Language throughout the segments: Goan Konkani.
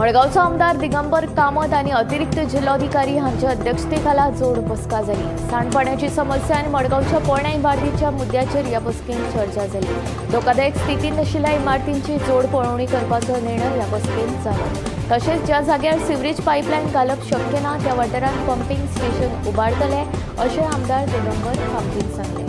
मडगांवचो आमदार दिगंबर कामत आनी अतिरिक्त जिल्लोधिकारी हांच्या अध्यक्षतेखाला जोड बसका जाली. सांडपाण्याची समस्या आनी मडगांवच्या पोरण्या इमारतीच्या मुद्द्याचेर ह्या बसकेंत चर्चा जाली. धोकादायक स्थितींत आशिल्ल्या इमारतींची जोड पळोवणी करपाचो निर्णय ह्या बसकेंत जालो. तशेंच ज्या जाग्यार सिवरेज पायपलायन घालप शक्य ना त्या वाठारांत पंपिंग स्टेशन उबारतले अशें आमदार दिगंबर कामतीन सांगलें.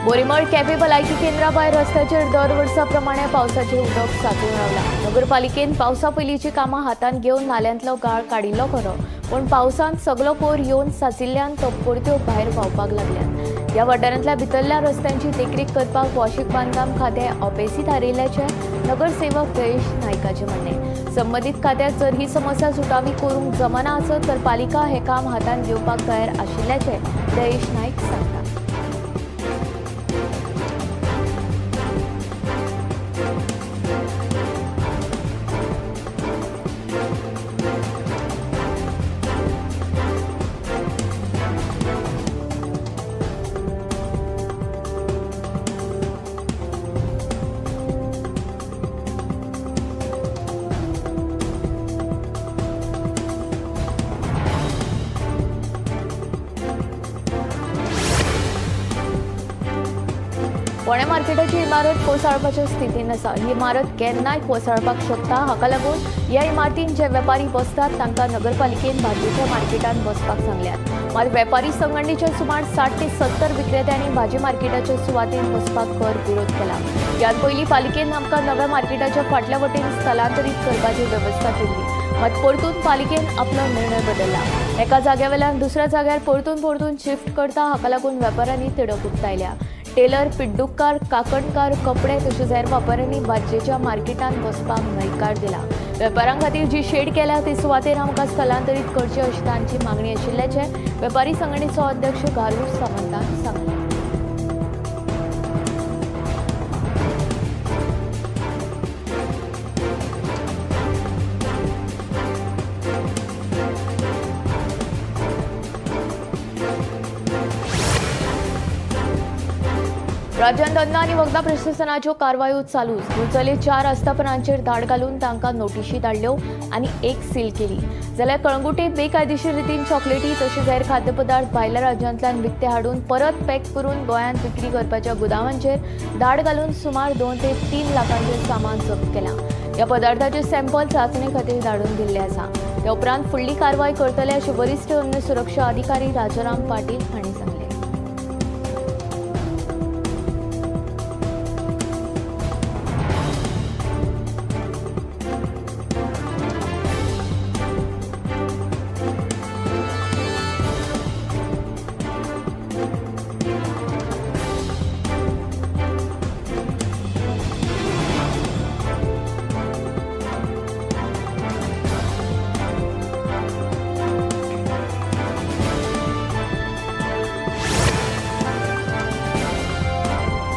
बोरीमळ केपें भलायकी केंद्रा भायर रस्त्याचेर दर वर्सा प्रमाणे पावसाचें उदक साचून रावलां. नगरपालिकेन पावसा पयलींची कामां हातांत घेवन नाल्यांतलो गाळ काडिल्लो खरो, पूण पावसांत सगलो कोर येवन साचिल्ल्यान तो परत्यो भायर व्हांवपाक लागल्यात. ह्या वाठारांतल्या भितरल्या रस्त्यांची देखरेख करपाक भौशीक बांदकाम खातें अपेसी थारिल्ल्याचें नगरसेवक जयेश नायकाचें म्हणणें. संबंदीत खात्याक जर ही समस्या सुटावी करूंक जमना आसत तर पालिका हें काम हातांत घेवपाक तयार आशिल्ल्याचें जयेश नायक सांगता. फोंडें मार्केटाची इमारत कोसळपाच्या स्थितीन आसा. ही इमारत केन्नाय कोसळपाक शकता. हाका लागून ह्या इमारतीन जे वेपारी बसतात तांकां नगरपालिकेन भाजयेच्या मार्केटान बसपाक सांगल्यात. मात वेपारी संघटनेच्या सुमार 60 ते 70 विक्रेत्यांनी भाजी मार्केटाच्या सुवातेन बसपाक खर विरोध केला. ह्यान पयलीं पालिकेन आमकां नव्या मार्केटाच्या फाटल्या वटेन स्थलांतरीत करपाची वेवस्था केल्ली, मात परतून पालिकेन आपलो निर्णय बदलला. एका जाग्यावेल्यान दुसऱ्या जाग्यार परतून परतून शिफ्ट करता. हाका लागून वेपाऱ्यांनी तिडक उक्तायल्या. टेलर, पिड्डुककार, काकणकार, कपडे तशेंच हेर वेपाऱ्यांनी भाजयेच्या मार्केटांत बसपाक न्हयकार दिला. वेपाऱ्यां खातीर जी शेड केल्या ते सुवातेर आमकां स्थलांतरीत करचे अशी तांची मागणी आशिल्ल्याचें वेपारी संघटनेचो अध्यक्ष गारू सावंतान सांगलें. राज्यांत अन्न आनी वखदां प्रशासनाच्यो कारवायो चालूच. दिवचले 4 आस्थापनांचेर धाड घालून तांकां नोटिशी धाडल्यो आनी एक सील केली. जाल्यार कळंगुटे बेकायदेशीर रितीन चॉकलेटी तशेंच हेर खाद्यपदार्थ भायल्या राज्यांतल्यान विकते हाडून परत पॅक करून गोंयांत विक्री करपाच्या गुदावांचेर धाड घालून सुमार 2 ते 3 लाखांचें सामान जप्त केलां. ह्या पदार्थाचे सॅम्पल चांचणे खातीर धाडून दिल्ले आसा. त्या उपरांत फुडली कारवाय करतले अशें वरिश्ठ अन्न सुरक्षा अधिकारी राजाराम पाटील हांणी सांगलें.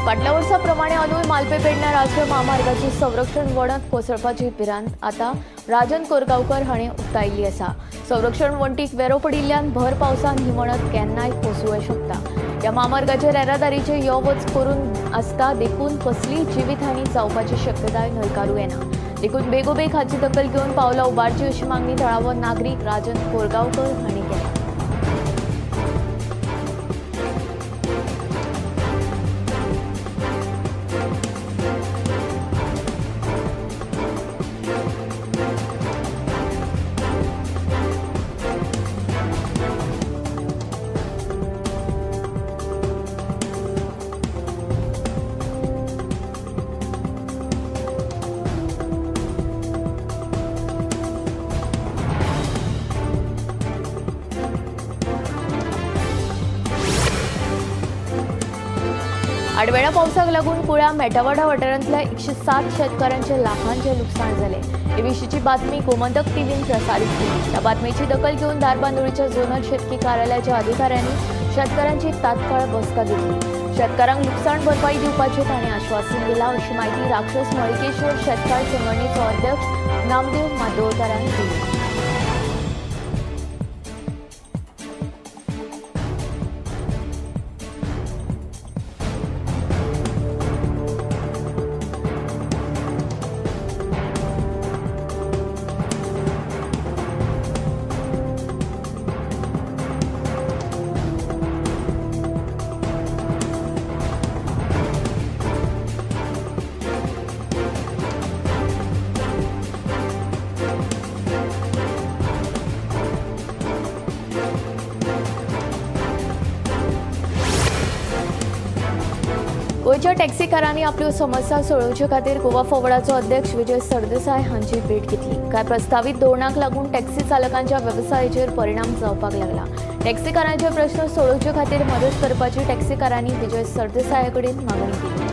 फाटल्या वर्सा प्रमाणे अंदूय मालपे पेडण्यां राष्ट्रीय महामार्गाची संरक्षण वणत कोसळपाची भिरांत आतां राजन कोरगांवकर हांणी उक्तायिल्ली आसा. संरक्षण वण्टीक वेरो पडिल्ल्यान भर पावसान ही वणत केन्नाय कोसळूं शकता. ह्या म्हामार्गाचेर येरादारीचे यो वच करून आसता, देखून कसलीय जिवीतहानी जावपाची शक्यताय न्हयकारूं येना. देखून बेगोबेग हाची दखल घेवन पावलां उबारची अशी मागणी थळावो नागरीक राजन कोरगांवकर हांणी केल्या. आडवेळ्या पावसाक लागून कुळ्या मेटावाडा वाठारांतल्या 107 शेतकारांचे लाखांचे लुकसाण जालें. हे विशींची बातमी गोमंतक टीव्हीन प्रसारीत केली. त्या बातमेची दखल घेवन धारबांदोडेच्या झोनल शेतकी कार्यालयाच्या अधिकाऱ्यांनी शेतकारांची तात्काळ बसका घेतली. शेतकारांक लुकसाण भरपाई दिवपाचें तांणी आश्वासन दिलां अशी माहिती राक्षस मळिकेश्वर शेतकार संघटनेचो अध्यक्ष नामदेव मादोळकारान दिली. गोंयच्या टॅक्सीकारांनी आपल्यो समस्या सोडोवचे खातीर गोवा फॉवर्डाचो अध्यक्ष विजय सरदेसाय हांची भेट घेतली. कांय प्रस्तावीत धोरणाक लागून टॅक्सी चालकांच्या वेवसायाचेर परिणाम जावपाक लागला. टॅक्सीकारांचे प्रश्न सोडोवचे खातीर मदत करपाची टॅक्सीकारांनी विजय सरदेसाया कडेन मागणी केली.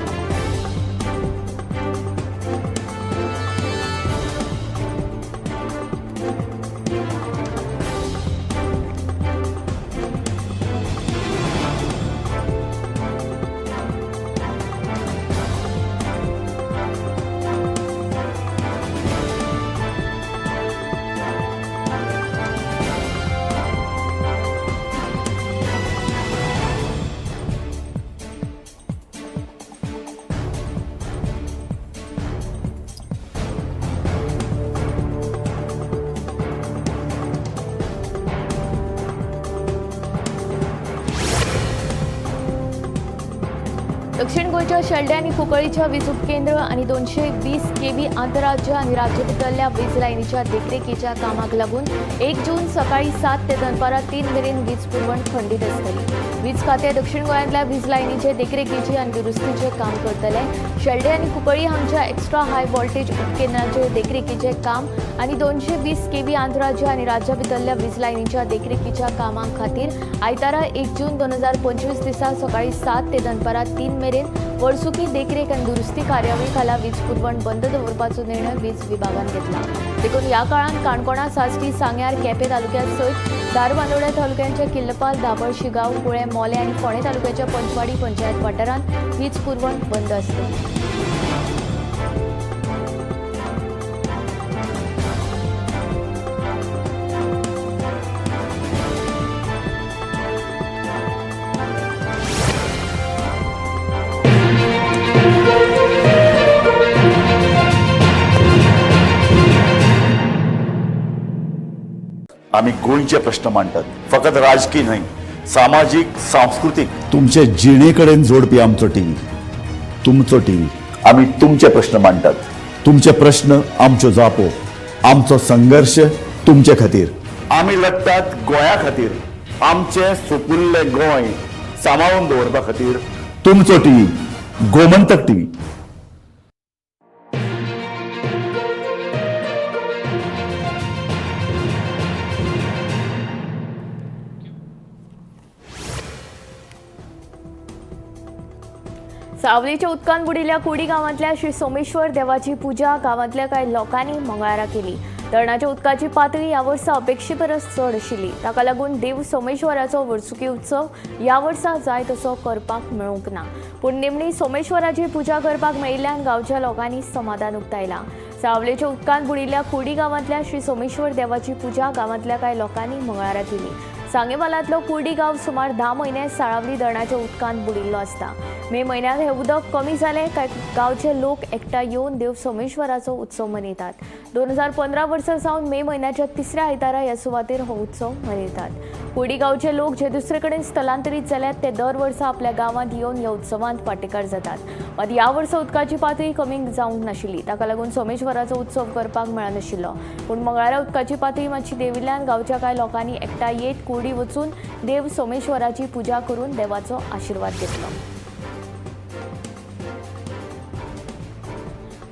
दक्षिण गोंयच्या शेल्डें आनी कुंकळीच्या वीज उपकेंद्र आनी 220 केव्ही आंतरराज्य आनी राज्य भितरल्या वीज लायनीच्या देखरेखीच्या कामाक लागून 1 जून सकाळी 7 ते दनपारां 3 मेरेन वीज पुरवण खंडीत आसतली. वीज खातें दक्षिण गोंयांतल्या वीज लायनीचे देखरेखीचे आनी दुरुस्तीचें काम करतले. शेल्डें आनी कुंकळी हांगच्या एक्स्ट्रा हाय व्होल्टेज उपकेंद्रांचे देखरेखीचें काम आनी 220 केव्ही आंतरराज्य आनी राज्या भितरल्या वीज लायनीच्या देखरेखीच्या कामां खातीर आयतारा 1 जून 2025 दिसा सकाळी 7 ते दनपारां 3 मेरेन वर्सुकी देखरेख आनी दुरुस्ती कार्यावळी खाला वीज पुरवण बंद दवरपाचो निर्णय वीज विभागान घेतला. देखून ह्या काळांत काणकोणा, साश्टी, सांग्यार, केपें तालुक्यात सयत धारबांदोड्या तालुक्यांच्या किल्लपाल, दाबळ, शिगांव, कुळें, मोलें आनी फोंडें तालुक्याच्या पंचवाडी पंचायत वाठारांत वीज पुरवण बंद आसतली. आम्ही गोंयचे प्रश्न मांडटात, फकत राजकीय न्हय, सामाजीक, सांस्कृतीक, तुमचे जिणे कडेन जोडपी आमचो टीव्ही, तुमचो टीव्ही. आम्ही तुमचे प्रश्न मांडटात, तुमचे प्रश्न आमच्यो जापो, आमचो संघर्श तुमचे खातीर. आमी लढटात गोंया खातीर, आमचें सुपुल्लें गोंय सांबाळून दवरपा खातीर. तुमचो टीव्ही, गोमंतक टीव्ही. सावलीच्या उदकान बुडिल्ल्या कुडी गांवांतल्या श्री सोमेश्वर देवाची पुजा गांवांतल्या कांय लोकांनी मंगळारा केली. धरणाच्या उदकाची पातळी ह्या वर्सा अपेक्षे परस चड आशिल्ली. ताका लागून देव सोमेश्वराचो वर्सुकी उत्सव ह्या वर्सा जाय तसो करपाक मेळूंक ना. पूण निमणी सोमेश्वराची पुजा करपाक मेळिल्ल्यान गांवच्या लोकांनी समाधान उक्तायलां. सावलेच्या उदकान बुडिल्ल्या कुडी गांवांतल्या श्री सोमेश्वर देवाची पुजा गांवांतल्या कांय लोकांनी मंगळारा केली. सांगेवालांतलो कुर्डी गांव सुमार 10 म्हयने साळावली धरणाच्या उदकांत बुडिल्लो आसता. मे म्हयन्यांत हें उदक कमी जालें काय गांवचे लोक एकठांय येवन देव सोमेश्वराचो उत्सव मनयतात. 2015 वर्सा सावन मे म्हयन्याच्या तिसऱ्या आयतारा ह्या सुवातेर हो उत्सव मनयतात. कुर्डी गांवचे लोक जे दुसरे कडेन स्थलांतरीत जाल्यात ते दर वर्सा आपल्या गांवांत येवन ह्या उत्सवांत वांटेकार जातात. मात ह्या वर्सा उदकाची पातळी कमी जावंक नाशिल्ली. ताका लागून सोमेश्वराचो उत्सव करपाक मेळनाशिल्लो. पूण मंगळारा उदकाची पातळी मातशी देंविल्ल्यान गांवच्या कांय लोकांनी एकठांय येत कुर्डी वचून देव सोमेश्वराची पुजा करून देवाचो आशिर्वाद घेतलो.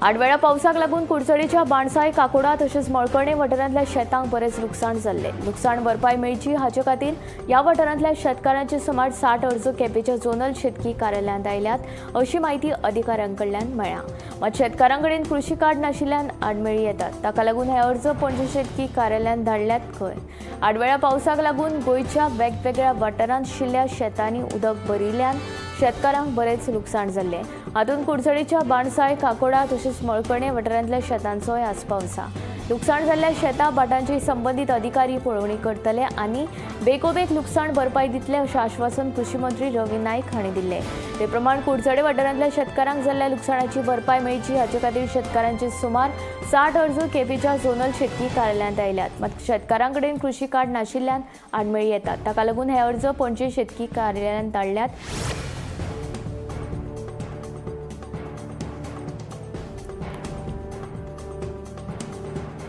आडवेळ्या पावसाक लागून कुडचडेच्या बाणसाय, काकोडा तशेंच मळकर्णे वाठारांतल्या शेतांक बरेंच लुकसाण जाल्लें। लुकसाण भरपाय मेळची हाचे खातीर ह्या वाठारांतल्या शेतकारांचे सुमार 60 अर्ज केपेंच्या झोनल शेतकी कार्यालयांत आयल्यात अशी म्हायती अधिकाऱ्यां कडल्यान मेळ्ळ्या। मात शेतकारां कडेन कृशी कार्ड नाशिल्ल्यान आडमेळी येतात, ताका लागून हे अर्ज पणजे शेतकी कार्यालयांत धाडल्यात खंय। आडवेळ्या पावसाक लागून गोंयच्या वेगवेगळ्या वाठारांत आशिल्ल्या शेतांनी उदक भरिल्ल्यान शेतकारांक बरेंच लुकसाण जाल्लें। हातूंत कुडचडेच्या बाणसाय, काकोडा तशेंच मळकर्णे वाठारांतल्या शेतांचोय आस्पाव आसा। लुकसाण जाल्ल्या शेतां भाटांची संबंदीत अधिकारी पळोवणी करतले आनी बेगोबेग लुकसाण भरपाय दितले अशें आश्वासन कृशी मंत्री रवी नायक हांणी दिल्लें। ते प्रमाण कुडचडे वाठारांतल्या शेतकारांक जाल्ल्या लुकसाणाची भरपाय मेळची हाचे खातीर शेतकारांचे सुमार 60 अर्ज केपेंच्या झोनल शेतकी कार्यालयांत आयल्यात। मात शेतकारां कडेन कृशी कार्ड नाशिल्ल्यान आडमेळी येतात, ताका लागून हे अर्ज पणजे शेतकी कार्यालयांत धाडल्यात।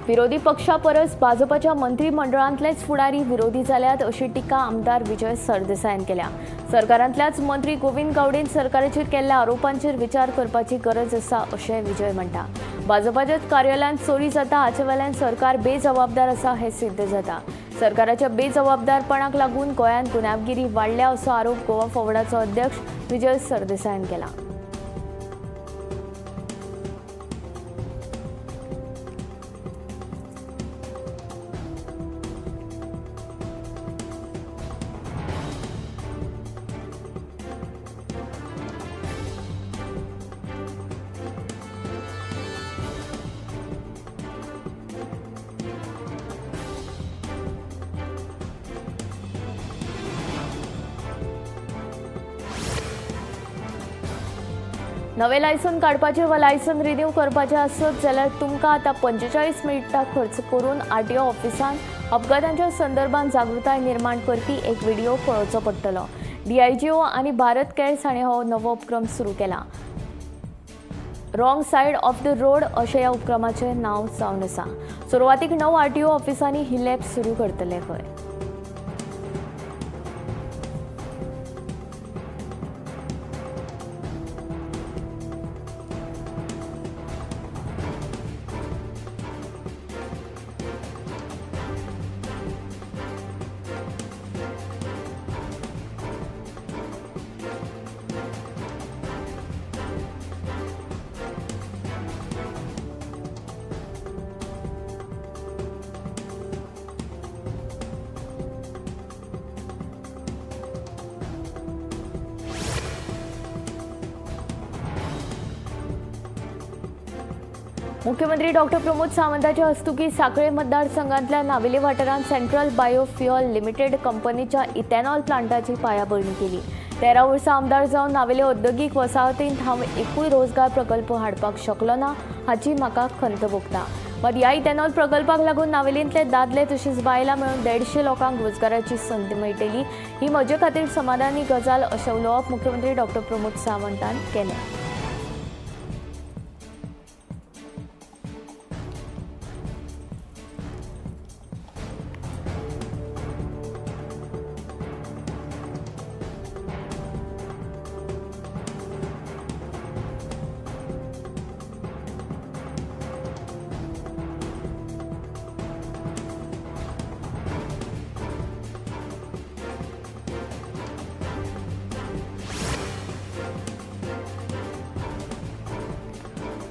विरोधी पक्षा परस भाजपाच्या मंत्रिमंडळांतलेच फुडारी विरोधी जाल्यात अशी टिका आमदार विजय सरदेसायान केल्या। सरकारांतल्याच मंत्री गोविंद गावडेन सरकाराचेर केल्ल्या आरोपांचेर विचार करपाची गरज आसा अशें विजय म्हणटा। भाजपाच्याच कार्यालयांत चोरी जाता हाचे वेल्यान सरकार बेजबाबदार आसा हें सिद्ध जाता। सरकाराच्या बेजबाबदारपणाक लागून गोंयांत गुन्यांवगिरी वाडल्या असो आरोप गोवा फॉरवर्डाचो अध्यक्ष विजय सरदेसायान केला। नवे लायसन काडपाचें वा लायसन रिन्यू करपाचें आसत जाल्यार तुमकां आतां 45 मिनटां खर्च करून आरटीओ ऑफिसान अपघातांच्या संदर्भात जागृताय निर्माण करपी एक व्हिडिओ पळोवचो पडटलो। डीआयजीओ आनी भारत केअर्स हांणी हो नवो उपक्रम सुरू केला। Wrong side of the road अशें ह्या उपक्रमाचें नांव जावन आसा। सुरवातीक 9 आरटीओ ऑफिसांनी ही लॅब सुरू करतले खंय। मुख्यमंत्री डॉक्टर प्रमोद सावंताच्या हस्तुकी साखळे मतदारसंघातल्या नावेले वाठारांत सेंट्रल बायोफ्युअल लिमिटेड कंपनीच्या इथेनॉल प्लांटाची पायाभरणी केली। 13 वर्सां आमदार जावन नावेले औद्योगिक वसाहतींत हांव एकूय रोजगार प्रकल्प हाडपाक शकलो ना हाची म्हाका खंत भोगता। मात ह्या इथेनॉल प्रकल्पाक लागून नावेलींतले दादले तशेंच बायलां मेळून 150 लोकांक रोजगाराची संद मेळटली ही म्हजे खातीर समाधानी गजाल अशें उलोवप मुख्यमंत्री डॉक्टर प्रमोद सावंतान केलें।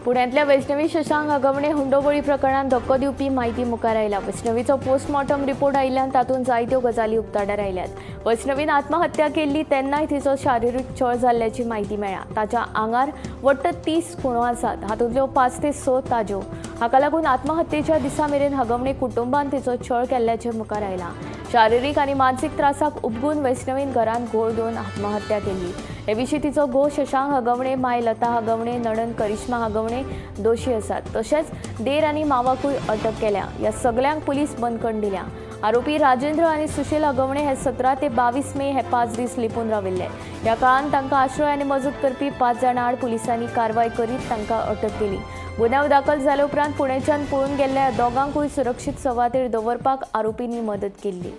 पुण्यातल्या वैष्णवी शशांक हगवणे हुंडोबळी प्रकरणात धक्को दिवपी माहिती मुखार आयल्या। वैष्णवीचो पोस्टमॉर्टम रिपोर्ट आयिल्ल्यान तातूंत जायत्यो गजाली उक्ताडार आयल्यात। वैष्णवीन आत्महत्या केल्ली तेन्नाय तिचो शारिरीक छळ जाल्ल्याची म्हायती मेळ्ळ्या। ताच्या आंगार वट्ट 30 खुणो आसात, हातूंतल्यो 5 ते 6 ताज्यो। हाका लागून आत्महत्येच्या दिसा मेरेन हगवणे कुटुंबान तिचो छळ केल्ल्याचें मुखार आयलां। शारिरीक आनी मानसीक त्रासाक उबगून वैष्णवीन घरांत घोळ घेवन आत्महत्या केली। हे विशीं तिचो घोव शशांक हगवणे, माय लता हगवणे, नणन करिश्मा हगवणे दोशी आसात। तशेंच देर आनी मावाकूय अटक केल्या। ह्या सगल्यांक पुलीस बंदखण दिल्या। आरोपी राजेंद्र आनी सुशील हगवणे हे 17 ते 22 मे हे 5 दीस लिपून राविल्ले। ह्या काळांत तांकां आश्रय आनी मजत करपी 5 जाणां आड पुलिसांनी कारवाय करीत तांकां अटक केली। गुन्यांव दाखल जाले उपरांत पुणेच्यान पळून गेल्ल्या दोगांकूय सुरक्षीत सुवातेर दवरपाक आरोपींनी मदत केल्ली।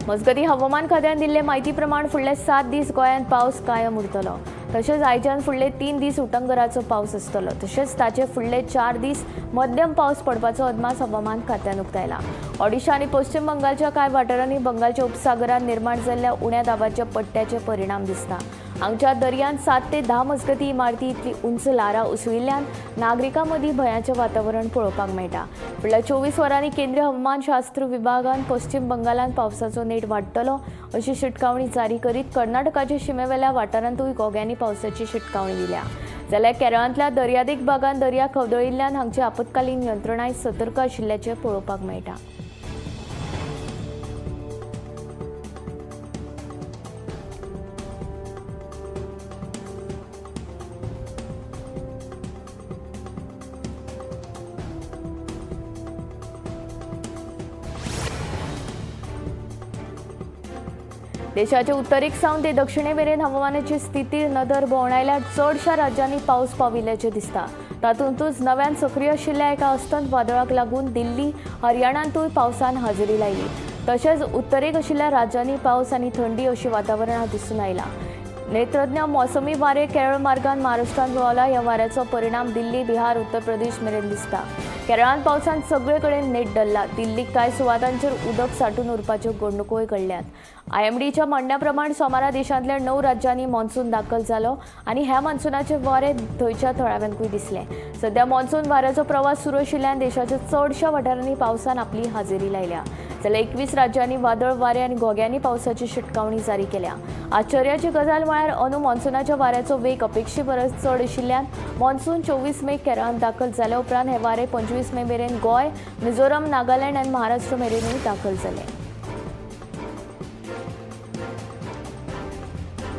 मजगतीं हवामान खात्यान दिल्ले म्हायती प्रमाण फुडले 7 दीस गोंयांत पावस कायम उरतलो. तशेंच आयच्यान फुडले 3 दीस उटंगराचो पावस आसतलो. तशेंच ताचे फुडले 4 दीस मध्यम पावस पडपाचो अदमास हवामान खात्यान उक्तायला. ओडिशा आनी पश्चिम बंगालच्या कांय वाठारांनी बंगालच्या उपसागरांत निर्माण जाल्ल्या उण्या दाबाच्या पट्ट्याचे परिणाम दिसता. हांगच्या दर्यांत 7 ते 10 मजगती इमारती इतली उंच ल्हारां उसळिल्ल्यान नागरिकां मदीं भंयाचें वातावरण पळोवपाक मेळटा. फुडल्या 24 वरांनी केंद्रीय हवामानशास्त्र विभागान पश्चिम बंगालांत पावसाचो नेट वाडटलो अशी शिटकावणी जारी करीत कर्नाटकाच्या शिमेवेल्या वाठारांतूय घोग्यांनी पावसाची शिटकावणी दिल्या. जाल्यार केरळांतल्या दर्यादेग भागांत दर्या खवदळिल्ल्यान हांगची आपत्कालीन यंत्रणाय सतर्क आशिल्ल्याचें पळोवपाक मेळटा. देशाचे उत्तरेक सावन ते दक्षिणे मेरेन हवामानाची स्थिती नदर भोंवडायल्यार चडशा राज्यांनी पावस पाविल्ल्याचें दिसता. तातूंतच नव्यान सक्रीय आशिल्ल्या एका अस्तंत वादळाक लागून दिल्ली, हरियाणांतूय पावसान हाजेरी लायली. तशेंच उत्तरेक आशिल्ल्या राज्यांनी पावस आनी थंडी अशी वातावरणां दिसून आयलां. नेत्रज्ञ मोसमी वारें केरळ मार्गान महाराष्ट्रांत पावला. ह्या वाऱ्याचो परिणाम दिल्ली, बिहार, उत्तर प्रदेश मेरेन दिसता. केरळांत पावसान सगळे कडेन नेट डल्ला. दिल्लीक कांय सुवातांचेर उदक सांठून उरपाच्यो घडणुकोय घडल्यात. आयएमडीच्या म्हणण्या प्रमाण सोमारा देशांतल्या 9 राज्यांनी मॉन्सून दाखल जालो आनी ह्या मॉन्सुनाचे वारे थंयच्या थळाव्यांकूय दिसले. सध्या मॉन्सून वाऱ्याचो प्रवास सुरू आशिल्ल्यान देशाच्या चडशा वाठारांनी पावसान आपली हाजेरी लायल्या. जाल्यार 21 राज्यांनी वादळ, वारे आनी घोग्यांनी पावसाची शिटकावणी जारी केल्या. आश्चर्याची गजाल म्हळ्यार अंदू मॉन्सुनाच्या वाऱ्याचो वेग अपेक्षे परस चड आशिल्ल्यान मॉन्सून 24 मे केरळांत दाखल जाल्या उपरांत हे वारे 25 मे मेरेन गोंय, मिझोरम, नागालँड आनी महाराष्ट्र मेरेनूय दाखल जाले.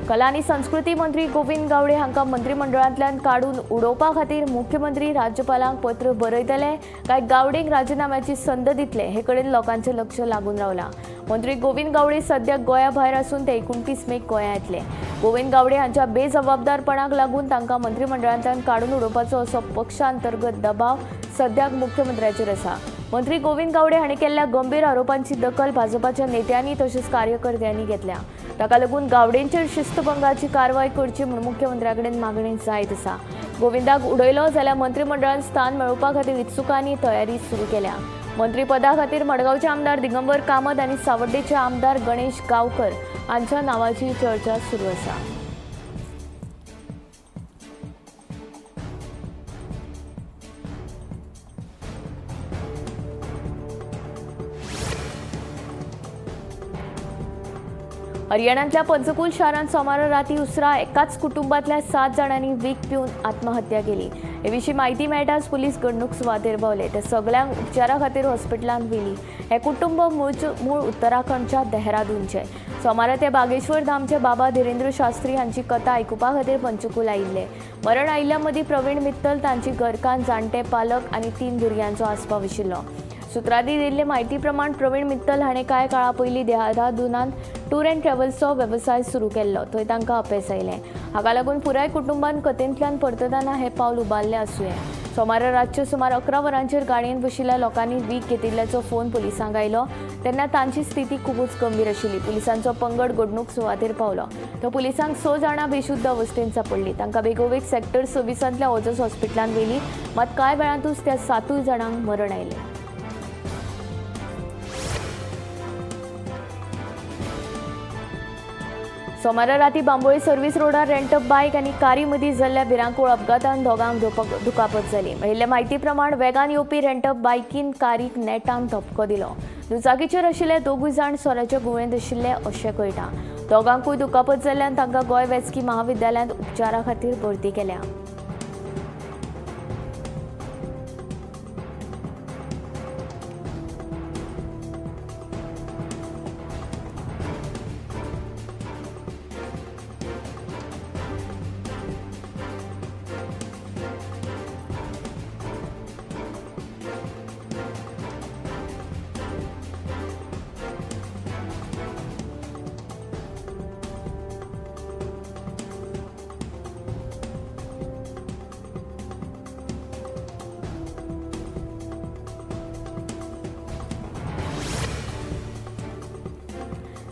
कला आनी संस्कृती मंत्री गोविंद गावडे हांकां मंत्रिमंडळांतल्यान काडून उडोवपा खातीर मुख्यमंत्री राज्यपालांक पत्र बरयतले काय गावडेंक राजिनाम्याची संद दितले हे कडेन लोकांचें लक्ष लागून रावलां. मंत्री गोविंद गावडे सद्याक गोंया भायर आसून ते 29 मेक गोंया येतले. गोविंद गावडे हांच्या बेजबाबदारपणाक लागून तांकां मंत्रिमंडळांतल्यान काडून उडोवपाचो असो पक्षांतर्गत दबाव सद्याक मुख्यमंत्र्याचेर आसा. मंत्री गोविंद गावडे हांणी केल्ल्या गंभीर आरोपांची दखल भाजपाच्या नेत्यांनी तशेंच कार्यकर्त्यांनी घेतल्या. ताका लागून गावडेंचेर शिस्तभंगाची कारवाय करची म्हूण मुख्यमंत्र्या कडेन मागणी जायत आसा. गोविंदाक उडयलो जाल्यार मंत्रिमंडळांत स्थान मेळोवपा खातीर इत्सुकांनी तयारी सुरू केल्या. मंत्रीपदा खातीर मडगांवचे आमदार दिगंबर कामत आनी सावड्डेचे आमदार गणेश गावकर हांच्या नांवाची चर्चा सुरू आसा. हरियाणांतल्या पंचकुल शारांत सोमारा राती उसरा एकाच कुटुंबातल्या 7 जाणांनी वीख पिवन आत्महत्या केली. हे विशीं म्हायती मेळटाच पुलीस घडणूक सुवातेर पावले. ते सगळ्यांक उपचारा खातीर हॉस्पिटलांत व्हेली. हें कुटुंब मूळ उत्तराखंडच्या देहरादूनचें. सोमारा ते बागेश्वर धामचे बाबा धीरेंद्र शास्त्री हांची कथा आयकुपा खातीर पंचकुल आयिल्ले. मरण आयिल्ल्या मदीं प्रवीण मित्तल, तांची घरकान्न, जाणटे पालक आनी 3 भुरग्यांचो आस्पाव आशिल्लो. सुत्रांनी दिल्ले म्हायती प्रमाण प्रवीण मित्तल हाणें कांय काळा पयलीं देहरादूनांत टूर अँड ट्रॅव्हल्सचो वेवसाय सुरू केल्लो. थंय तांकां अपेस आयलें. हाका लागून पुराय कुटुंबान कथेंतल्यान परततना हें पावल उबारलें आसुये. सोमारा रातचे सुमार 11 वरांचेर गाडयेंत बशिल्ल्या लोकांनी वीख घेतिल्ल्याचो फोन पुलिसांक आयलो तेन्ना तांची स्थिती खुबूच गंभीर आशिल्ली. पुलिसांचो पंगड घडणूक सुवातेर पावलो. तो पुलिसांक 6 जाणां बेशुद्ध अवस्थेंत सापडली. तांकां बेगोबेग सेक्टर 26 ओजस हॉस्पिटलांत व्हेली. मात कांय वेळांतूच त्या 7 जाणांक मरण आयलें. सोमारा राती बांबोळे सर्व्हिस रोडार रेंटअप बायक आनी कारी मदीं जाल्ल्या भिरांकूळ अपघातान दोगांक दुखापत जाली. मेळिल्ले म्हायती प्रमाण वेगान येवपी रेंटअप बायकीन कारीक नेटान धपको दिलो. दुचाकीचेर आशिल्ले 2 जाण सोऱ्याच्या गुळेंत आशिल्ले अशें कळटा. दोगांकूय दुखापत जाल्ल्यान तांकां गोंय वैजकी महाविद्यालयांत उपचारा खातीर भरती केल्या.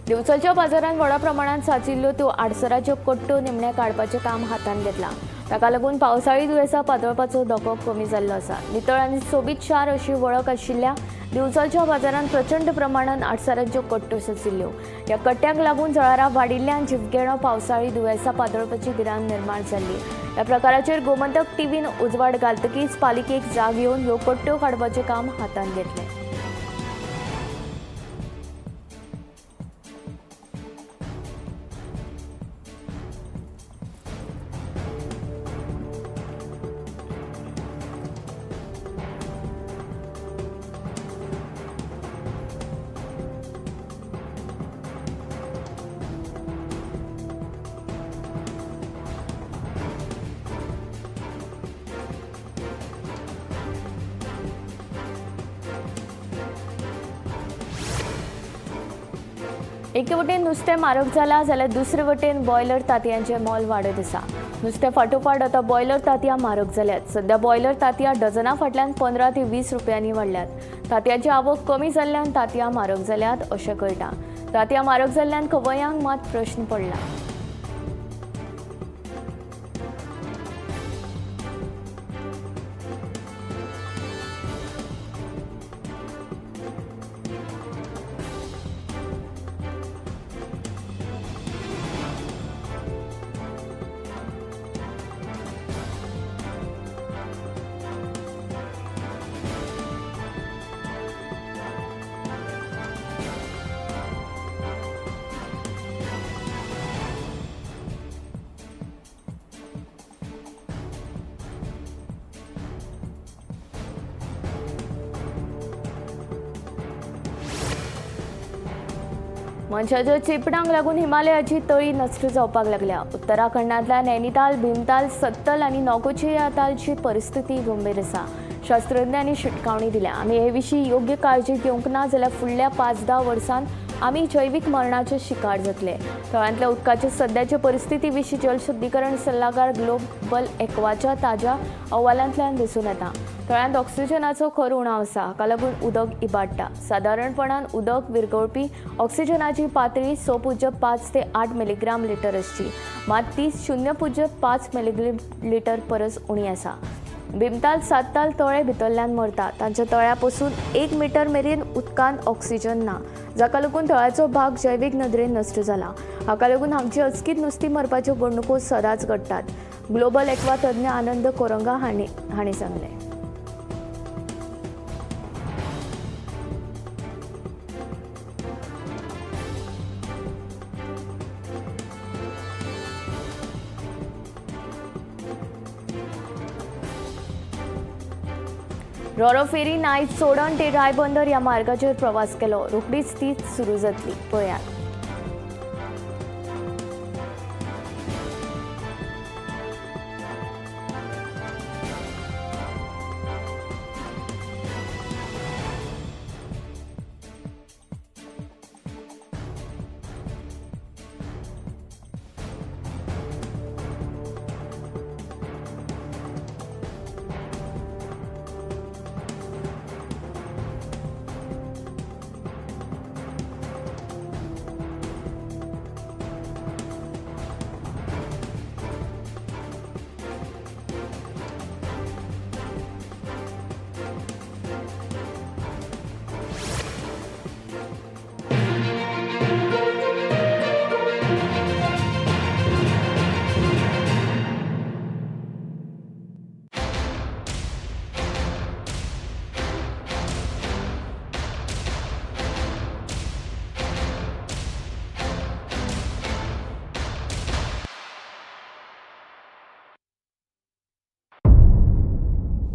दिवचलच्या बाजारांत व्हडा प्रमाणात साचिल्ल्यो त्यो आडसराच्यो कट्ट्यो निमणे काडपाचें काम हातांत घेतलां. ताका लागून पावसाळी दुयेंसां पातळपाचो धोको कमी जाल्लो आसा. नितळ आनी सोबीत शार अशी वळख आशिल्ल्या दिवचलच्या बाजारांत प्रचंड प्रमाणात आडसरांच्यो कट्ट्यो साचिल्ल्यो. ह्या कट्ट्यांक लागून जळारां वाडिल्ल्यान जिवघेणो पावसाळी दुयेंसां पातळपाची भिरांत निर्माण जाल्ली. ह्या प्रकाराचेर गोमंतक टीव्हीन उजवाड घालतकीच पालिकेक जाग येवन ह्यो कट्ट्यो काडपाचें काम हातांत घेतलें. एके वटेन नुस्तें म्हारग जालां जाल्यार दुसरे वटेन बॉयलर तांतयांचें मोल वाडत आसा. नुस्तें फाटोफाट आतां बॉयलर तांतयां म्हारग जाल्यात. सद्या बॉयलर तांतयां डझना फाटल्यान 15 ते 20 रुपयांनी वाडल्यात. तांतयांची आवक कमी जाल्ल्यान तांतयां म्हारग जाल्यात अशें कळटा. तांतयां म्हारग जाल्ल्यान खवयांक मात प्रश्न पडला. मनशाच्या चेपणाक लागून हिमालयाची तळी नश्ट जावपाक लागल्या. उत्तराखंडांतल्या नैनिताल, भीमताल, सत्तल आनी नौकोचिया तालची परिस्थिती गंभीर आसा. शास्त्रज्ञांनी शिटकावणी दिल्या. आमी हे विशीं योग्य काळजी घेवंक ना जाल्यार फुडल्या 5-10 वर्सांत आमी जैवीक मरणाचे शिकार जातले. तळ्यांतल्या उदकाचे सद्याचे परिस्थिती विशीं जलशुद्धीकरण सल्लागार ग्लोबल एक्वाच्या ताज्या अहवालांतल्यान दिसून येता. तळ्यांत ऑक्सिजनाचो खर उणाव आसा. हाका लागून उदक इबाडटा. सादारणपणान उदक विरगळपी ऑक्सिजनाची पातळी 6.5 ते 8 मिलीग्राम लिटर आसची, मात ती 0.5 मिलीलिटर परस उणी आसा. भीमताल सातताल तळे भितरल्यान मरता. तांच्या तळ्या पसून 1 मिटर मेरेन उदकांत ऑक्सिजन ना, जाका लागून तळ्याचो भाग जैवीक नदरेन नश्ट जाला. हाका लागून हांगची अचकीत नुस्तीं मरपाच्यो घडणुको सदांच घडटात. ग्लोबल एक्वा तज्ञ आनंद कोरंगा हांणी सांगलें. रोरो फेरी नायज चोडण ते रायबंदर ह्या मार्गाचेर प्रवास केलो. रोखडीच ती सुरू जातली. पळयात.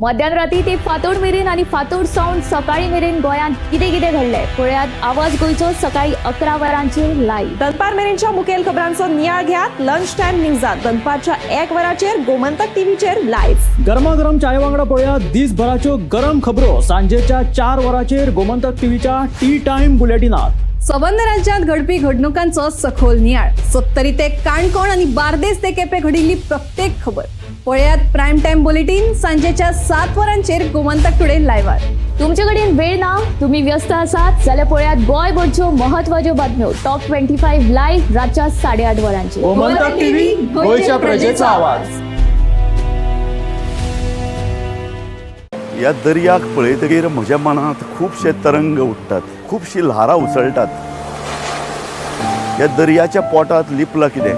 मध्यान राती ते फांतोड मेरेन आनी फांतोड सावन सकाळी मेरेन गोंयांत कितें कितें घडलें पळयात आवाज गोंयचो सकाळी 11 वरांचेर लायव्ह. दनपार मेरेनच्या मुखेल खबरांचो नियाळ घेयात लंच टायम न्यूजात दनपारच्या 1 वराचेर गोमंतक टीव्हीचेर लायव्ह. गरमागरम चाय वांगडा पळया दिसभराच्यो गरम खबरो सांजेच्या 4 वरांचेर गोमंतक टीव्हीच्या टी टायम बुलेटिनात. संबंद राज्यांत घडपी घडणुकांचो सखोल नियाळ. सत्तरी ते काणकोण आनी बार्देस ते केपें घडिल्ली प्रत्येक खबर पळयात प्रायम टायम बुलेटीन सांजेच्या 7 वरांचेर गोमंतक टुडे लायव्हार. तुमचे कडेन कडेन वेळ ना, तुमी व्यस्त आसात जाल्यार पळयात गोंयभरच्यो म्हत्वाच्यो बातम्यो टॉप 25 लायव्ह रातच्या 8:30 वरांचेर. गोमंतक टीव्ही, गोंयच्या प्रजेचा आवाज. ह्या दर्याक पळयतकीर म्हज्या मनांत खुबशे तरंग उठ्ठात, खुबशीं ल्हारां उसळटात. ह्या दर्याच्या पोटांत लिपलां कितें?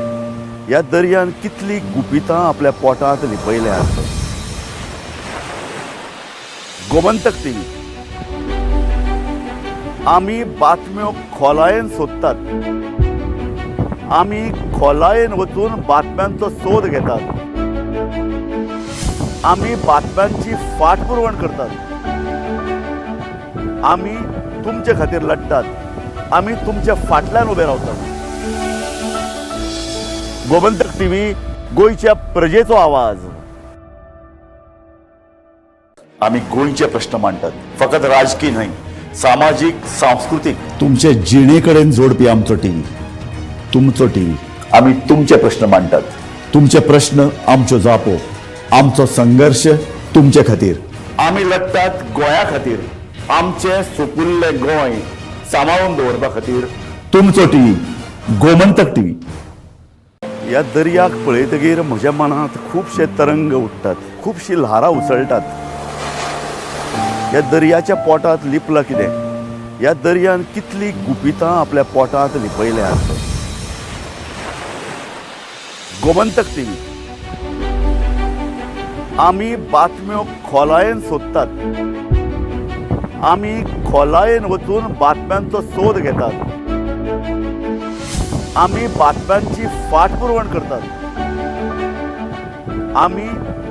ह्या दर्यान कितलीं गुपितां आपल्या पोटांत लिपयल्यांत? गोमंतक टीव्ही, आमी बातम्यो खोलायेन सोदतात, आमी खोलायेन वचून बातम्यांचो सोद घेतात, आमी बातम्यांची फाटपुरवण करतात, आमी तुमचे खातीर लढटात, आमी तुमच्या फाटल्यान उबे रावतात. गोमंतक टीव्ही, गोंयच्या प्रजेचो आवाज. आमी गोंयचे प्रश्न मांडटात, फकत राजकी न्हय, सामाजीक, सांस्कृतीक, तुमचे जिणे कडेन जोडपी आमचो टीव्ही, तुमचो टीव्ही. आमी तुमचे प्रश्न मांडटात, तुमचे प्रश्न आमच्यो जापो, आमचो संघर्श तुमचे खातीर. आमी लढटात गोंया खातीर, आमचें सुपुल्लें गोंय सांबाळून दवरपा खातीर. तुमचो टीव्ही, गोमंतक टीव्ही. ह्या दर्याक पळयतकीर म्हज्या मनांत खुबशे तरंग उठ्ठात, खुबशीं ल्हारां उसळटात. ह्या दर्याच्या पोटांत लिपलां कितें? ह्या दर्यान कितलीं गुपितां आपल्या पोटांत लिपयल्यांत? गोमंतक टीव्ही, आमी बातम्यो खोलायेन सोदतात, आमी खोलायेन वचून बातम्यांचो सोद घेतात, आमी बातम्यांची फाटपुरवण करतात, आमी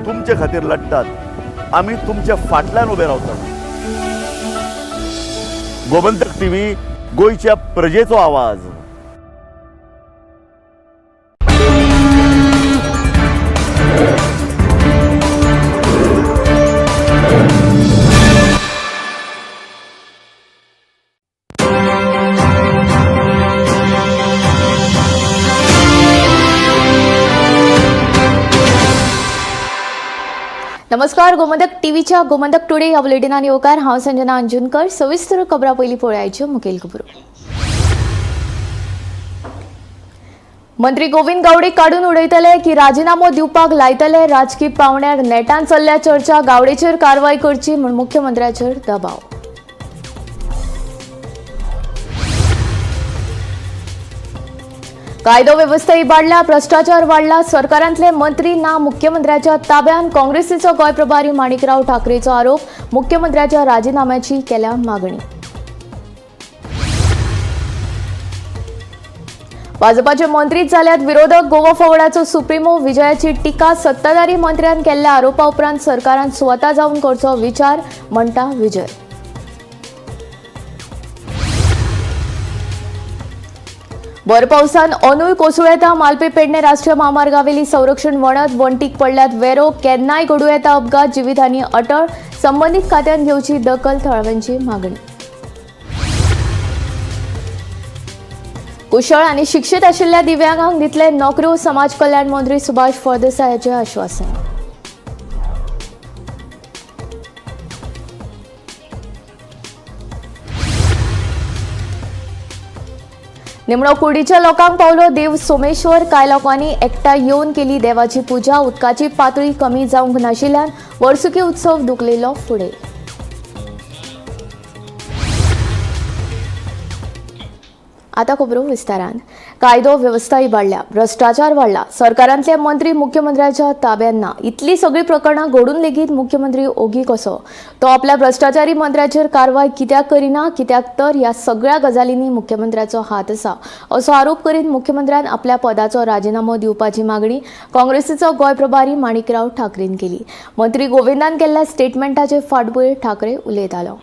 तुमचे खातीर लढटात, आमी तुमच्या फाटल्यान उबे रावतात. गोमंतक टीव्ही, गोंयच्या प्रजेचो आवाज. नमस्कार, गोमंतक टीव्हीच्या गोमंतक टुडे ह्या बुलेटिनान येवकार. हांव संजना अंजुनकर. सविस्तर खबरां पयलीं पळयाच्यो मुखेल खबरो. मंत्री गोविंद गावडे काडून उडयतले की राजिनामो दिवपाक लायतले? राजकी पावंड्यार नेटान चल्ल्या चर्चा. गावडेचेर कारवाय करची म्हूण मुख्यमंत्र्याचेर दबाव. कायदो वेवस्था इबाडल्या, भ्रष्टाचार वाडला, सरकारांतले मंत्री ना मुख्यमंत्र्याच्या ताब्यात. काँग्रेसीचो गोंय प्रभारी माणिकराव ठाकरेचो आरोप. मुख्यमंत्र्याच्या राजिनाम्याची केल्या मागणी. भाजपाचे मंत्रीच जाल्यात विरोधक. गोवा फॉरवर्डाचो सुप्रिमो विजयाची टिका. सत्ताधारी मंत्र्यान केल्ल्या आरोपा उपरांत सरकारान स्वता जावन करचो विचार, म्हणटा विजय. भर पावसान अनूय कोसळूं येता. मालपे पेडणे राष्ट्रीय म्हामार्गावेली संरक्षण वणत वण्टीक पडल्यात वेरो. केन्नाय घडूं येता अपघात. जिवीतहानी अटळ. संबंदीत खात्यान घेवची दखल, थळाव्यांची मागणी. कुशळ आनी शिक्षीत आशिल्ल्या दिव्यांगांक दितले नोकऱ्यो. समाज कल्याण मंत्री सुभाष फळदेसायाचें आश्वासन. निमणो कुडीच्या लोकांक पावलो देव सोमेश्वर. कांय लोकांनी एकठांय येवन केली देवाची पुजा. उदकाची पातळी कमी जावंक नाशिल्ल्यान वर्सुकी उत्सव धुकलेलो फुडें. आता खबरो विस्तारान. कायदो वेवस्था इबाडल्या, भ्रष्टाचार वाडला, सरकारांतले मंत्री मुख्यमंत्र्याच्या ताब्यात ना. इतली सगळीं प्रकरणां घडून लेगीत मुख्यमंत्री ओगी कसो? तो आपल्या भ्रष्टाचारी मंत्र्याचेर कारवाय कित्याक करिना? कित्याक तर ह्या सगळ्या गजालींनी मुख्यमंत्र्याचो हात आसा असो आरोप करीत मुख्यमंत्र्यान आपल्या पदाचो राजिनामो दिवपाची मागणी काँग्रेसीचो गोंय प्रभारी माणिकराव ठाकरेन केली. मंत्री गोविंदान केल्ल्या स्टेटमेंटाचे फाटभूंयेर ठाकरे उलयतालो.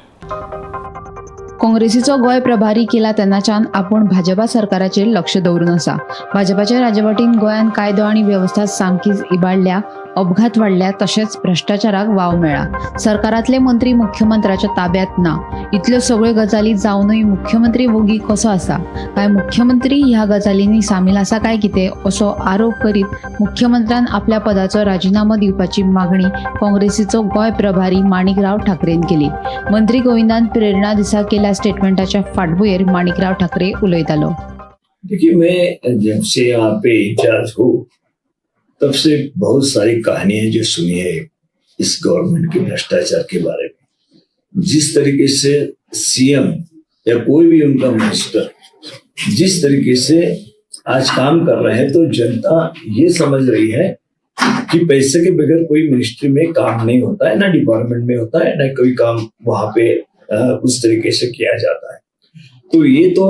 काँग्रेसीचो गोंय प्रभारी केला तेन्नाच्यान आपूण भाजपा सरकाराचेर लक्ष दवरून आसा. भाजपाच्या राजवटीन गोंयांत कायदो आनी वेवस्था सामकीच इबाडल्या. अपघात वाडल्या तशेंच भ्रष्टाचाराक वाव मेळ्ळा. सरकारांतले मंत्री मुख्यमंत्र्याच्या ताब्यात ना. इतल्यो सगळ्यो गजाली जावनूय मुख्यमंत्री वोगी कसो आसा? काय मुख्यमंत्री ह्या गजालींनी सामील आसा काय कितें असो आरोप करीत मुख्यमंत्र्यान आपल्या पदाचो राजिनामो दिवपाची मागणी काँग्रेसीचो गोंय प्रभारी माणिकराव ठाकरेन केली. मंत्री गोविंदान प्रेरणा दिसा केल्या स्टेटमेंटाच्या फाटभुंयेर माणिकराव ठाकरे उलयतालो. देखिए, मैं जब से यहाँ पे इंचार्ज हूँ तब से बहुत सारी कहानियां जो सुनी है इस गवर्नमेंट के भ्रष्टाचार के बारे में। जिस तरीके से सीएम या कोई भी उनका मिनिस्टर जिस तरीके से आज काम कर रहे हैं, तो जनता ये समझ रही है कि पैसे के बगैर कोई मिनिस्ट्री में काम नहीं होता है, ना डिपार्टमेंट में होता है, ना कोई काम वहां पे उस तरीके से किया जाता है। तो ये तो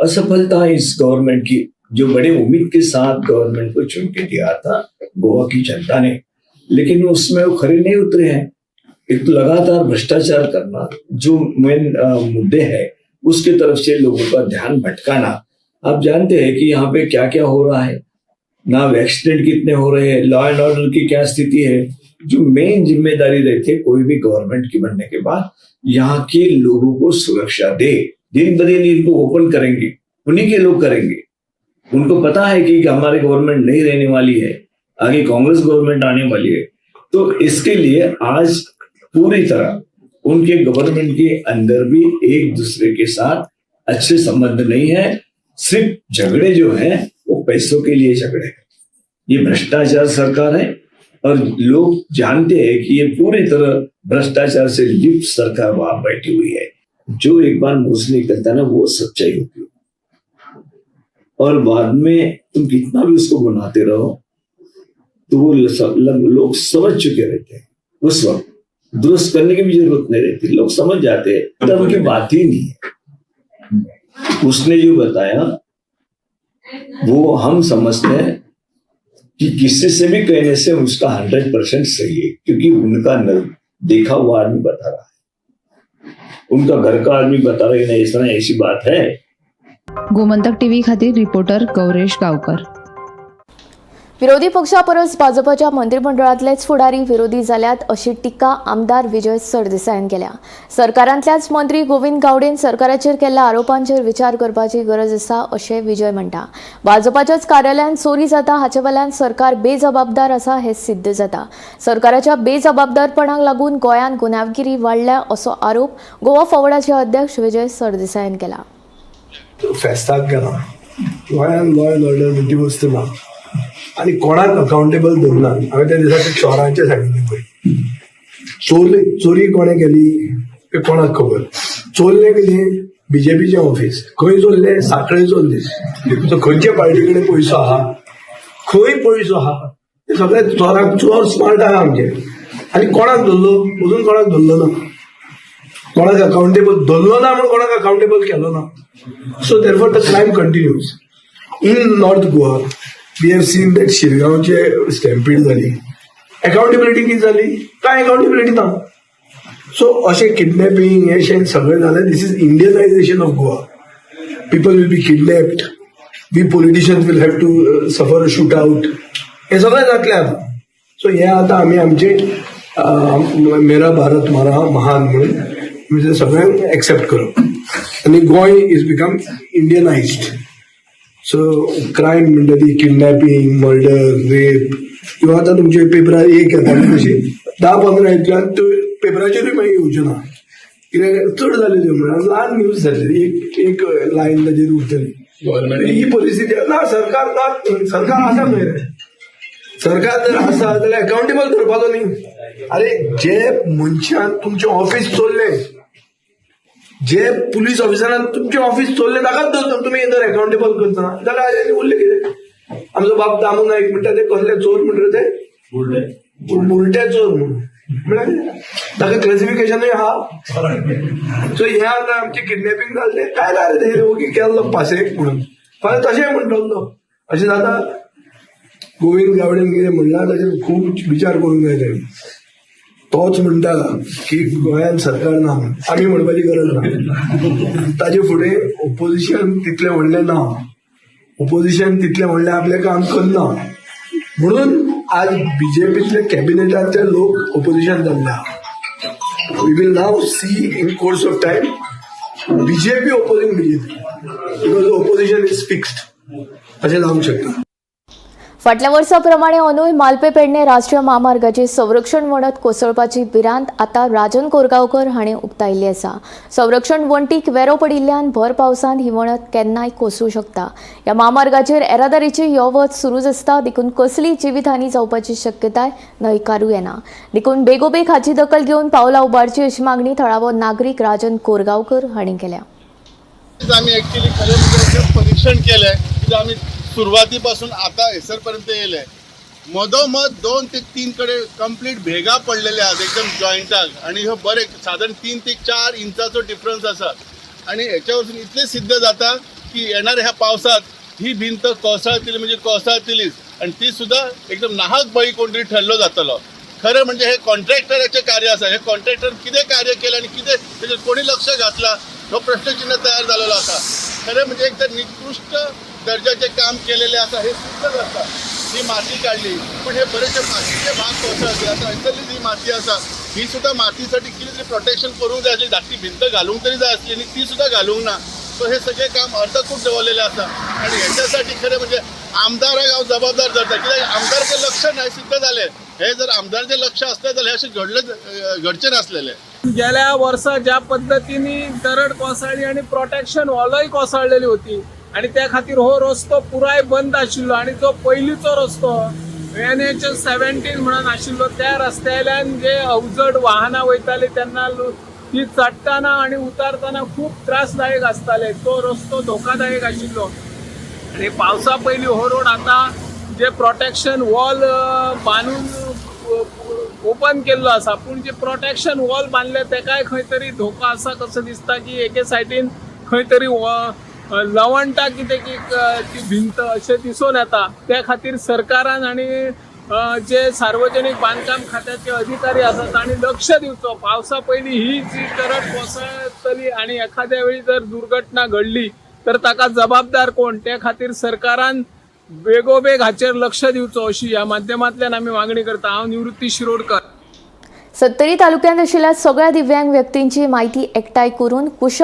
असफलता है इस गवर्नमेंट की, जो बड़े उम्मीद के साथ गवर्नमेंट को चुन के दिया था गोवा की जनता ने, लेकिन उसमें वो खरे नहीं उतरे हैं। एक तो लगातार भ्रष्टाचार करना, जो मेन मुद्दे है उसके तरफ से लोगों का ध्यान भटकाना। आप जानते हैं कि यहाँ पे क्या क्या हो रहा है ना, एक्सीडेंट कितने हो रहे हैं, लॉ एंड ऑर्डर की क्या स्थिति है। जो मेन जिम्मेदारी रहती है कोई भी गवर्नमेंट की बनने के बाद, यहाँ के लोगों को सुरक्षा दे। दिन ब दिन इनको ओपन करेंगे, उन्हीं के लोग करेंगे। उनको पता है कि हमारी गवर्नमेंट नहीं रहने वाली है, आगे कांग्रेस गवर्नमेंट आने वाली है। तो इसके लिए आज पूरी तरह उनके गवर्नमेंट के अंदर भी एक दूसरे के साथ अच्छे संबंध नहीं है। सिर्फ झगड़े जो हैं वो पैसों के लिए झगड़े हैं। ये भ्रष्टाचार सरकार है और लोग जानते हैं कि ये पूरी तरह भ्रष्टाचार से लिप्त सरकार वहां बैठी हुई है। जो एक बार मुंह से निकलता है ना, वो सच्चाई होती है और बाद में तुम कितना भी उसको बनाते रहो तो वो लोग समझ चुके रहते हैं। उस वक्त दुरुस्त करने की भी जरूरत नहीं रहती, लोग समझ जाते हैं। तब उनकी बात ही नहीं है। उसने जो बताया वो हम समझते हैं कि किसी से भी कहने से उसका 100% सही है, क्योंकि उनका देखा हुआ आदमी बता रहा है, उनका घर का आदमी बता रहा है कि नहीं, इस तरह ऐसी बात है। गोमंतक टीव्ही खातीर रिपोर्टर गौरेश गावकर. विरोधी पक्षा परस भाजपाच्या मंत्रिमंडळांतलेच फुडारी विरोधी जाल्यात अशी टिका आमदार विजय सरदेसायान केल्या. सरकारांतल्याच मंत्री गोविंद गावडेन सरकाराचेर केल्ल्या आरोपांचेर विचार करपाची गरज आसा अशें विजय म्हणटा. भाजपाच्याच कार्यालयांत चोरी जाता हाचे वेल्यान सरकार बेजबाबदार आसा हें सिद्ध जाता. सरकाराच्या बेजबाबदारपणाक लागून गोंयांत गुन्यांवगिरी वाडल्या असो आरोप गोवा फॉवर्डाचे अध्यक्ष विजय सरदेसायान केला. फेस्ताक गेला, गोंयांत लॉ एंड ऑर्डर म्हणटी वस्त ना आनी कोणाक अकाउंटेबल धरना. हांवें त्या दिसा चोरांचें सांगिल्लें पळय, चोरले, चोरी कोणें केली तें कोणाक खबर. चोरलें कितें? बीजेपीचें ऑफिस. खंय चोरलें? साखळे चोरलें. सो खंयचे पार्टी कडेन पयसो आहा, खंय पयसो आहा, ते सगळे चोरांक, चोर स्मार्ट आहा आमचे. आनी कोणाक धरलो? अजून कोणाक धरलो ना. कोणाक अकाउंटेबल धरलो ना म्हणून कोणाक अकाउंटेबल केलो ना. So therefore the crime continues. In North Goa we have seen that शिरगांवचे स्टॅम्पीड जाली, अकाउंटेबिलिटी कितें जाली? कांय अकाउंटेबिलिटी ना. सो अशें किडनॅपिंग हें सगळें जालें. This is Indianization of Goa. People will be kidnapped, we politicians will have to suffer a shoot out. हें सगळें जातलें आतां. सो हें आतां आमी आमचें मेरा भारत म्हारा महान म्हणून म्हणजे सगळ्यांक एक्सेप्ट करप आनी Goa is become Indianized. So crime म्हणटा ती किडनॅपिंग, मर्डर, रेप किंवा आतां तुमचे पेपरार एक येता तशी 10-15 येतल्यान त्यो पेपराचेरूय मागीर येवच्यो ना, कित्याक चड जाल्यो त्यो, म्हणल्यार ल्हान न्यूज जातली, एक एक लायन ताजेर उरतली. ही परिस्थिती ना. सरकार ना, सरकार आसा खंय रे? सरकार जर आसा जाल्यार अकाउंटेबल धरपाचो न्ही. अरे, जे मनशान तुमचें ऑफिस चोरलें, जे पुलीस ऑफिसरान तुमचें ऑफिस चोरलें, ताकाच धरता तुमी जर अकाउंटेबल करतना जाल्यार आनी उरलें कितें? आमचो बाब दामू नायक म्हणटा ते कसले चोर म्हणटा ते, बुलटे चोर म्हणून, म्हळ्यार ताका क्लॅसिफिकेशनूय आहा. सो हें आतां आमचें किडनॅपिंग जालें, काय ना रे, ते ओगी केल्लो पासयेक म्हणून, फाल्यां तशें म्हणटलो तो. अशें जाता. गोविंद गावडेन कितें म्हणलां ताचेर खूब विचार करूंक जाय ताणें. तोच म्हणटा की गोंयांत सरकार ना म्हणून, आमी म्हणपाची गरज ना. ताजे फुडें ओपोजिशन तितलें व्हडलें ना, ओपोजिशन तितलें व्हडलें आपलें काम करना म्हणून. आज बीजेपीतले कॅबिनेटांतले लोक ओपोजिशन जाल्ले आहा. We will now see in course of time BJP opposing BJP, because opposition is fixed, अशें जावंक शकता. फाटल्या वर्सा प्रमाणे अंदूय मालपे पेडणे राष्ट्रीय म्हामार्गाची संरक्षण वणत कोसळपाची भिरांत आतां राजन कोरगांवकर हांणी उक्तायल्ली आसा. संरक्षण वण्टीक वेरो पडिल्ल्यान भर पावसांत ही वणत केन्नाय कोसळूं शकता. ह्या म्हामार्गाचेर येरादारीची यो वच सुरूच आसता, देखून कसलीय जिवीतहानी जावपाची शक्यताय न्हयकारूं येना. देखून बेगोबेग हाची दखल घेवन पावलां उबारची अशी मागणी थळावो नागरीक राजन कोरगांवकर हांणी केल्या. आमी एक्चुअली खरें म्हणजे परीक्षण केलें, कित्याक आमी सुरवाती पासून आता हेसर पर्यंत येयले. मदोमद 2 ते 3 कडेन कंप्लीट भेगा पडलेले आहात एकदम जॉयंटाक आनी ह्यो बरे सादारण 3 ते 4 इंचाचो डिफरन्स आसा. आनी हेच्या वरसून इतलें सिद्ध जाता की येणाऱ्या ह्या पावसात ही भिंत कोसळतली म्हणजे कोसळतलीच आनी ती सुद्दां एकदम नाहक बळी कोण तरी ठरलो जातलो. खरें म्हणजे हे कॉन्ट्रॅक्टराचें कार्य आसा. हे कॉन्ट्रॅक्टर कितें कार्य केलें आनी कितें तेजेर कोणी लक्ष घातलां, हो प्रश्नचिन्ह तयार जालेलो आसा. खरें म्हणजे एक तर निकृश्ट दर्जाचें काम केलेलें आसा हे सिद्ध जाता. ही माती काडली, पण हे बरेचसे मातीचे भाग कोसळले. आता हयसरली जी माती आसा, ही सुद्दां मातीसाठी कितें तरी प्रोटेक्शन करूंक जाय आसली, धाकटी भिंत घालूंक तरी जाय आसली आनी ती सुद्दां घालूंक ना. सो हे सगळें काम अर्धकूट दवरलेलें आसा आनी हेच्यासाठी खरें म्हणजे आमदाराक हांव जबाबदार धरता, कित्याक आमदाराचें लक्ष ना हें सिद्ध जालें. हे जर आमदाराचें लक्ष आसलें जाल्यार अशें घडलें घडचें नासलेलें. गेल्या वर्सा ज्या पद्दतीने दरड कोसळ्ळी आणि प्रोटेक्शन वॉलय कोसळलेली होती आणि त्या खातीर हो रस्तो पुराय बंद आशिल्लो आणि जो पयलींचो रस्तो NH 17 म्हणून आशिल्लो, त्या रस्त्यावयल्यान जे अवजड वाहनां वयताली तेन्ना ती चडटाना आणि उतारताना खूब त्रासदायक आसताले. तो रस्तो धोकादायक आशिल्लो आणि पावसा पयलीं हो रोड आता जे प्रोटेक्शन वॉल बांदून ओपन केल्लो आसा, पूण जे प्रोटेक्शन वॉल बांदले तेकाय खंय तरी धोको आसा कसो दिसता की एके सायडीन खंय तरी लवणटा कितें की ती भिंत अशें दिसून येता. त्या खातीर सरकारान आनी जे सार्वजनीक बांदकाम खात्याचे अधिकारी आसात तांणी लक्ष दिवचो. पावसा पयलीं ही जी दरड कोसळटली आनी एखाद्या वेळी जर दुर्घटना घडली तर ताका जबाबदार कोण? त्या खातीर सरकारान बेगोबेग हाचेर लक्ष दिवचो अशी ह्या माध्यमांतल्यान आमी मागणी करता. हांव निवृत्ती शिरोडकर. सत्तरी तालुक्यांत आशिल्ल्या सगळ्या दिव्यांग व्यक्तींची माहिती एकठांय करून कुशळ